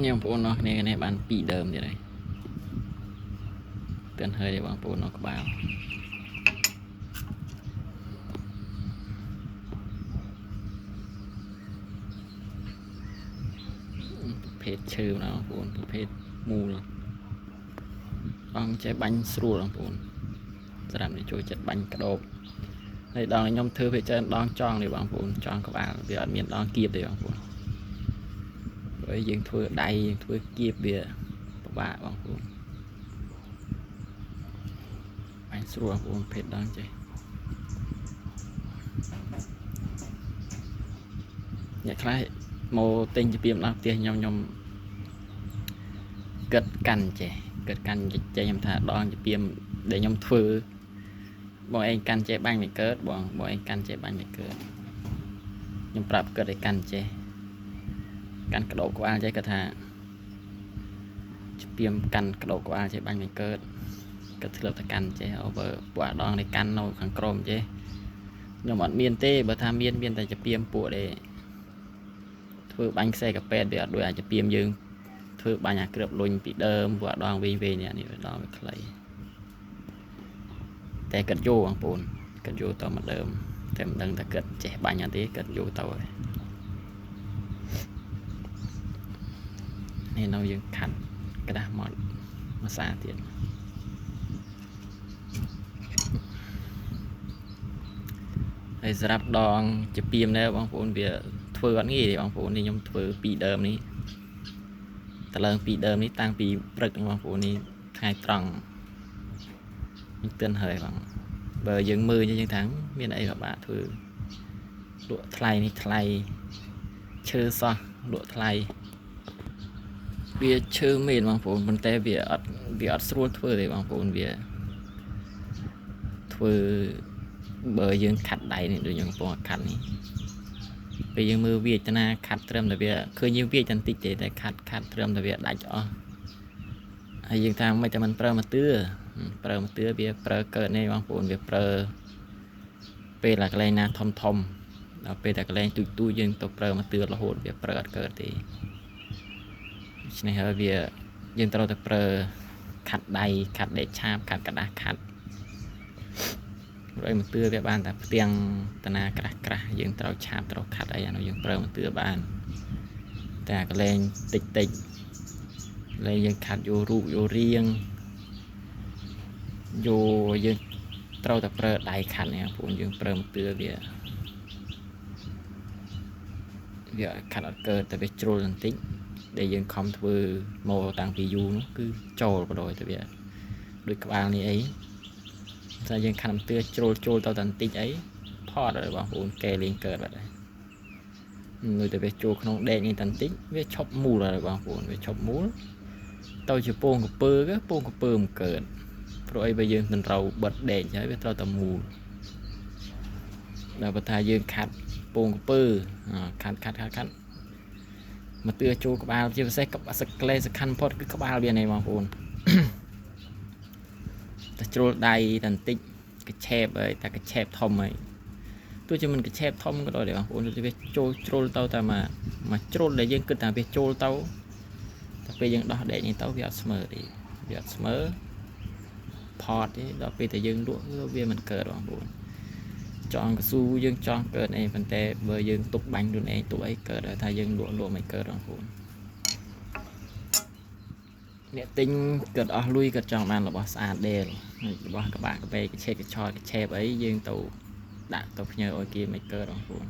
នេះបងប្អូនអរគ្នានេះបាន2ដើមទៀតហើយទិនហើយបងប្អូនអរក្បាលប្រភេទឈើណាបងប្អូនប្រភេទមូលអង្គចេះបាញ់ស្រួលបងប្អូនសម្រាប់អ្នកចូលចិត្តបាញ់ក្តោបហើយដងខ្ញុំធ្វើវាច្រើនដងចង់នេះបងប្អូនចង់ក្បាលវាអត់មានដងគៀបទេបងប្អូនព្រោះយើងធ្វើដៃយើងធ្វើគៀបវាពិបាកបងប្អូនបាញ់ស្រួលបងប្អូនប្រភេទដងចេះអ្នកខ្លះមកទិញជាពីម្ដងផ្ទះខ្ញុំខ្ញុំគិតកាន់ចេះគិតកាន់ចេះខ្ញុំថាដងជាពីមដែលខ្ញុំធ្វើបងឯងកាន់ចេះបាញ់មិនកើតបងបងឯងកាន់ចេះបាញ់មិនកើតខ្ញុំប្រាប់គិតឲ្យកាន់ចេះកាន់ក្តោបក្បាលចេះគាត់ថាជាពីមកាន់ក្តោបក្បាលចេះបាញ់មិនកើតគាត់ធ្លាប់តែកាន់ចេះអូបើពួកអាដងនេះកាន់នៅខាងក្រោមចេះខ្ញុំអត់មានទេបើថាមានមានតែជាពីមពួកទេធ្វើបាញ់ខ្សែកាប៉ែតវាអត់ដូចអាចពីមយើងធ្វើបាញ់អាគ្របលុញពីដើមពួកអាដងវិញវិញនេះនេះដងវាខ្លីតែគាត់យកបងប្អូនគាត់យកទៅមកដើមតែមិនដឹងថាគាត់ចេះបាញ់អត់ទេគាត់យកទៅហើយនេះនៅយើងខាត់ក្តាស់មកមួយសាទៀតហើយសម្រាប់ដងជាពីមនេះបងប្អូនវាធ្វើអត់ងាយទេបងប្អូននេះខ្ញុំធ្វើពីដើមនេះតឡើងពីដើមនេះតាំងពីព្រឹកបងប្អូននេះថ្ងៃត្រង់ខ្ញុំទិនហើយបងបើយើងមើលយើងថាមានអីពិបាកធ្វើលក់ថ្លៃនេះថ្លៃឈើសោះលក់ថ្លៃវាឈើមែនបងប្អូនប៉ុន្តែវាអត់ស្រួលធ្វើទេបងប្អូនវាធ្វើបើយើងខាត់ដៃនេះដូចខ្ញុំកំពុងខាត់នេះពេលយើងមើលវាចនាខាត់ត្រឹមតែវាឃើញយើងវាចតែបន្តិចទេតែខាត់ត្រឹមតែវាដាច់អស់ហើយយើងថាមិនតែមិនប្រើមកទឿប្រើមកទឿវាប្រើកើតនេះបងប្អូនវាប្រើពេលតែកន្លែងណាធំធំដល់ពេលតែកន្លែងទូចទូចយើងទៅប្រើមកទឿរហូតវាប្រើអត់កើតទេដូច្នេះហើយវាយើងត្រូវតែប្រើខាត់ដៃខាត់ដេកឆាបខាត់กระดาษខាត់រួចមកទឿវាបានតែផ្ទាំងតាណាក្រាស់ក្រាស់យើងត្រូវឆាបត្រូវខាត់អីអានោះយើងប្រើមកទឿបានតែកន្លែងតិចតិចកន្លែងយើងខាត់យករូបយករាងយកយើងត្រូវតែប្រើដៃខាត់នេះបងប្អូនយើងប្រើមកទឿវាខាត់អត់កើតតែវាជ្រុលបន្តិចដែលយើងខំធ្វើមកតាំងពីយូរនោះគឺចូលបដ ாய் តែវាដូចក្បាលនេះអីតែយើងខាត់មកទឿជ្រុលចូលទៅតែបន្តិចអីផតហើយបងប្អូនកែលេងកើតបាត់ហើយដូចតែវាចូលក្នុងដេកនេះតែបន្តិចវាឈប់មូលហើយបងប្អូនវាឈប់មូលទៅជាពងកពើពងកពើមិនកើតព្រោះអីបើយើងមិនត្រូវបិទដេកហើយវាត្រូវតែមូលដល់បើថាយើងខាត់ពងកពើខាត់ខាត់ខាត់ខាត់មកទឿចូលក្បាលជាពិសេសក្បាលសក្លេសខាន់ផុតគឺក្បាលវានេះបងប្អូនតែជ្រុលដៃតែបន្តិចកឆេបហើយតែកឆេបធំហើយទោះជាមិនកឆេបធំក៏ដោយដែរបងប្អូនវាចូលជ្រុលទៅតែមកជ្រុលដែលយើងគិតថាវាចូលទៅតែពេលយើងដោះដេកនេះទៅវាអត់ស្មើទេវាអត់ស្មើផតទេដល់ពេលតែយើងលក់វាមិនកើតបងប្អូនចង់កស៊ូយើងចង់កើតអីប៉ុន្តែបើយើងទុកបាញ់ខ្លួនឯងទុកអីកើតថាយើងលក់មិនកើតបងប្អូនអ្នកទិញគាត់អស់លុយគាត់ចង់បានរបស់ស្អាតដែលរបស់ក្បាក់ក្បែកឆេកកឆតកឆេបអីយើងទៅដាក់ទៅផ្ញើឲ្យគេមិនកើតបងប្អូន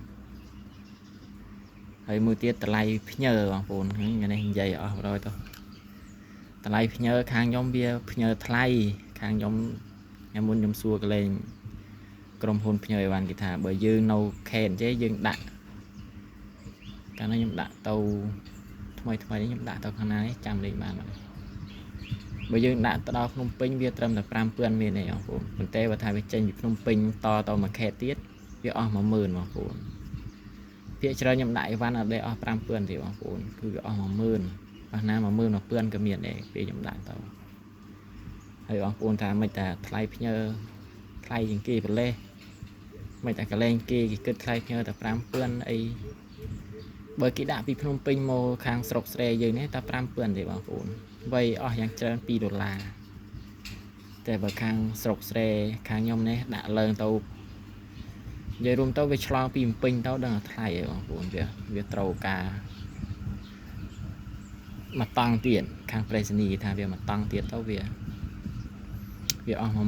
ហើយមួយទៀតតម្លៃផ្ញើបងប្អូនថ្ងៃនេះនិយាយអស់បណ្ដោយទៅតម្លៃផ្ញើខាងខ្ញុំវាផ្ញើថ្លៃខាងខ្ញុំថ្ងៃមុនខ្ញុំសួរកលែងក្រុមហ៊ុនផ្ញើអីវ៉ាន់គេថាបើយើងនៅខេតទេយើងដាក់កាលនោះខ្ញុំដាក់ទៅថ្មីថ្មីនេះខ្ញុំដាក់ទៅខាងណានេះចាំលេខបានបាទបើយើងដាក់ទៅដល់ភ្នំពេញវាត្រឹមតែ5000មានទេបងប្អូនប៉ុន្តែបើថាវាចេញពីភ្នំពេញតទៅមួយខេតទៀតវាអស់10000បងប្អូនភាគច្រើនខ្ញុំដាក់អីវ៉ាន់អត់ដែរអស់5000ទេបងប្អូនគឺវាអស់10000អស់ណា11000ក៏មានដែរពេលខ្ញុំដាក់ទៅហើយបងប្អូនថាមិនតែថ្លៃផ្ញើថ្លៃជាងគេប្រលេះមិនតែកលែងគេគេគិតថ្លៃផ្ញើតែ5000អី បើគេដាក់ពីភ្នំពេញមកខាងស្រុកស្រែយើងនេះតែ5000ទេបងប្អូនវៃអស់យ៉ាងច្រើន2ដុល្លារតែបើខាងស្រុកស្រែខាងខ្ញុំនេះដាក់ឡើងទៅនិយាយរួមទៅវាឆ្លងពីភ្នំពេញទៅដឹងតែថ្លៃឯងបងប្អូនវាត្រូវការមួយតង់ទៀតខាងប្រេសនីគេថាវាមួយតង់ទៀតទៅវាអស់10000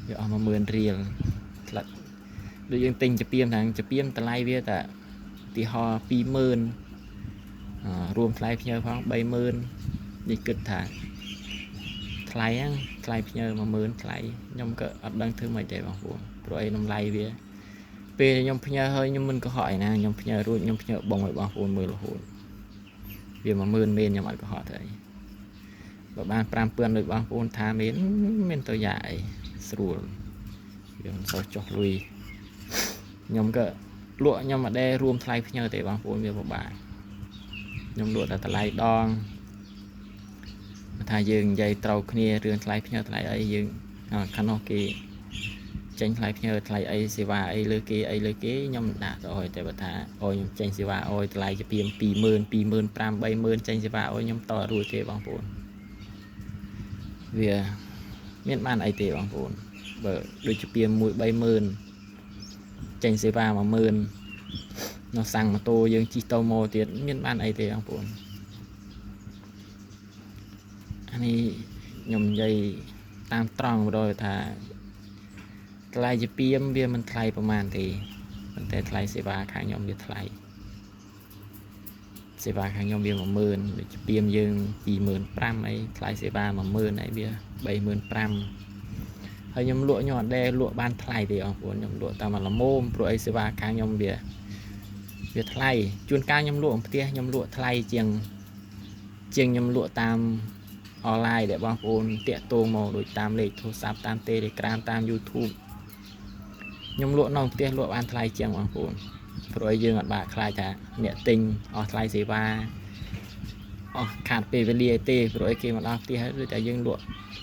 វាអស់10000រៀលថ្លៃដូចយើងទិញចាពីមខាងចាពីមតម្លៃវាតែឧទាហរណ៍20000រួមថ្លៃភ្ញៀវផង30000និយាយគិតថាថ្លៃហ្នឹងថ្លៃភ្ញៀវ10000ថ្លៃខ្ញុំក៏អត់ដឹងធ្វើម៉េចដែរបងប្អូនព្រោះអីតម្លៃវាពេលខ្ញុំផ្ញើហើយខ្ញុំមិនកុហកឯណាខ្ញុំផ្ញើរួចខ្ញុំផ្ញើបងឲ្យបងប្អូនមើលរហូតវា10000មែនខ្ញុំអត់កុហកទេបើបាន5000ដូចបងប្អូនថាមែនមានទៅយ៉ាអីស្រួលវាមិនសូវចុះលុយខ្ញុំក៏លក់ខ្ញុំអត់ដែលរួមថ្លៃផ្ញើទេបងប្អូនវាពិបាកខ្ញុំលក់តែតម្លៃដងថាយើងនិយាយត្រូវគ្នារឿងថ្លៃផ្ញើថ្លៃអីយើងខាងនោះគេចេញថ្លៃផ្ញើថ្លៃអីសេវាអីលើគេអីលើគេខ្ញុំមិនដាក់ទៅឲ្យតែបើថាឲ្យខ្ញុំចេញសេវាឲ្យថ្លៃជាពី20000 25000 30000ចេញសេវាឲ្យខ្ញុំតរួចទេបងប្អូនវាមានបានអីទេបងប្អូនបើដូចជាពី1 30000ចេញសេវា10000នៅសាំងម៉ូតូយើងជិះទៅមកទៀតមានបានអីទេបងប្អូនអានេះខ្ញុំនិយាយតាមត្រង់បណ្ដោយថាថ្លៃជាពីមវាមិនថ្លៃប្រហែលទេប៉ុន្តែថ្លៃសេវាខាងខ្ញុំវាថ្លៃសេវាខាងខ្ញុំវា10000ដូចជាពីមយើង25000អីថ្លៃសេវា10000អីវា35000ហើយខ្ញុំលក់ខ្ញុំអត់ដែលលក់បានថ្លៃទេបងប្អូនខ្ញុំលក់តាមល្មមព្រោះអីសេវាខាងខ្ញុំវាថ្លៃជួនកាលខ្ញុំលក់ផ្ទះខ្ញុំលក់ថ្លៃជាងខ្ញុំលក់តាមអនឡាញដែលបងប្អូនតាក់ទងមកដូចតាមលេខទូរស័ព្ទតាម Telegram តាម YouTube ខ្ញុំលក់នៅផ្ទះលក់បានថ្លៃជាងបងប្អូនព្រោះឲ្យយើងអត់បាក់ខ្លាចថាអ្នកទិញអស់ថ្លៃសេវាអស់ខាតពេលវេលាទេព្រោះឲ្យគេមកដល់ផ្ទះហើយដូចតែយើងលក់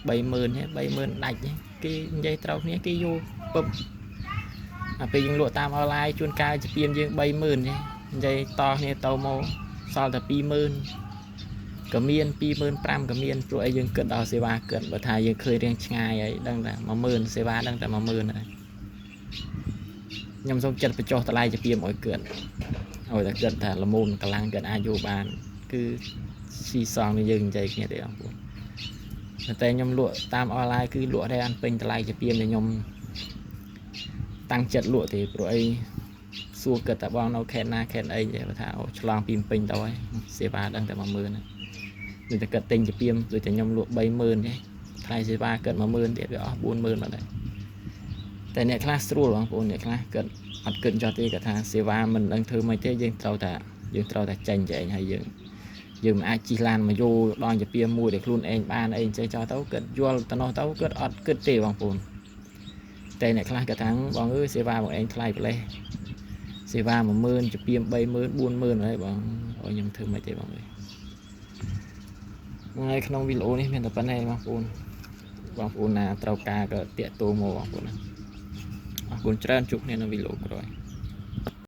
30000ហ៎30000ដាច់គេនិយាយត្រូវគ្នាគេយកពឹបអាពេលយើងលក់តាមអនឡាញជួនកាលជាពៀនយើង30000ហ៎និយាយតគ្នាទៅមកសល់តែ20000ក៏មាន25000ក៏មានព្រោះអីយើងគិតដល់សេវាគិតបើថាយើងឃើញរៀងឆ្ងាយហើយដឹងតែ10000សេវាដឹងតែ10000ហើយខ្ញុំសូមចិត្តបញ្ចុះតម្លៃជាពីមឲ្យគិតឲ្យតែគិតថាល្មមកម្លាំងគិតអាចយកបានគឺស៊ីសងនឹងយើងនិយាយគ្នាទេបងប្អូនតែខ្ញុំលក់តាមអនឡាញគឺលក់ដែរអានពេញតម្លៃជាពីមដែលខ្ញុំតាំងចិត្តលក់ទេព្រោះអីសួរគិតតែបងនៅខេត្តណាខេត្តអីទេបើថាអូឆ្លងពីពេញទៅហើយសេវាដឹងតែ10000ណាដូចតែគិតទិញជាពីមដូចតែខ្ញុំលក់30000ទេថ្លៃសេវាគិត10000ទៀតវាអស់40000បាត់ហើយតែអ្នកខ្លះស្រួលបងប្អូនអ្នកខ្លះគិតអត់គិតចោះទេគាត់ថាសេវាមិនដឹងធ្វើម៉េចទេយើងត្រូវតែចេញចែងហើយយើងមិនអាចជិះឡានមកយោដល់ជាពីមួយដែលខ្លួនឯងបានអីចេះចោះទៅគិតយល់ទៅនោះទៅគិតអត់គិតទេបងប្អូនតែអ្នកខ្លះគាត់ថាបងអើយសេវាបងឯងថ្លៃប្រលេះសេវា10000ជាពី30000 40000ហើយបងឲ្យខ្ញុំធ្វើម៉េចទេបងអើយថ្ងៃក្នុងវីដេអូនេះមានតែប៉ុណ្ណេះបងប្អូនបងប្អូនណាត្រូវការក៏តាក់ទងមកបងប្អូនណាអរគុណច្រើនជួបគ្នានៅវីដេអូក្រោយ។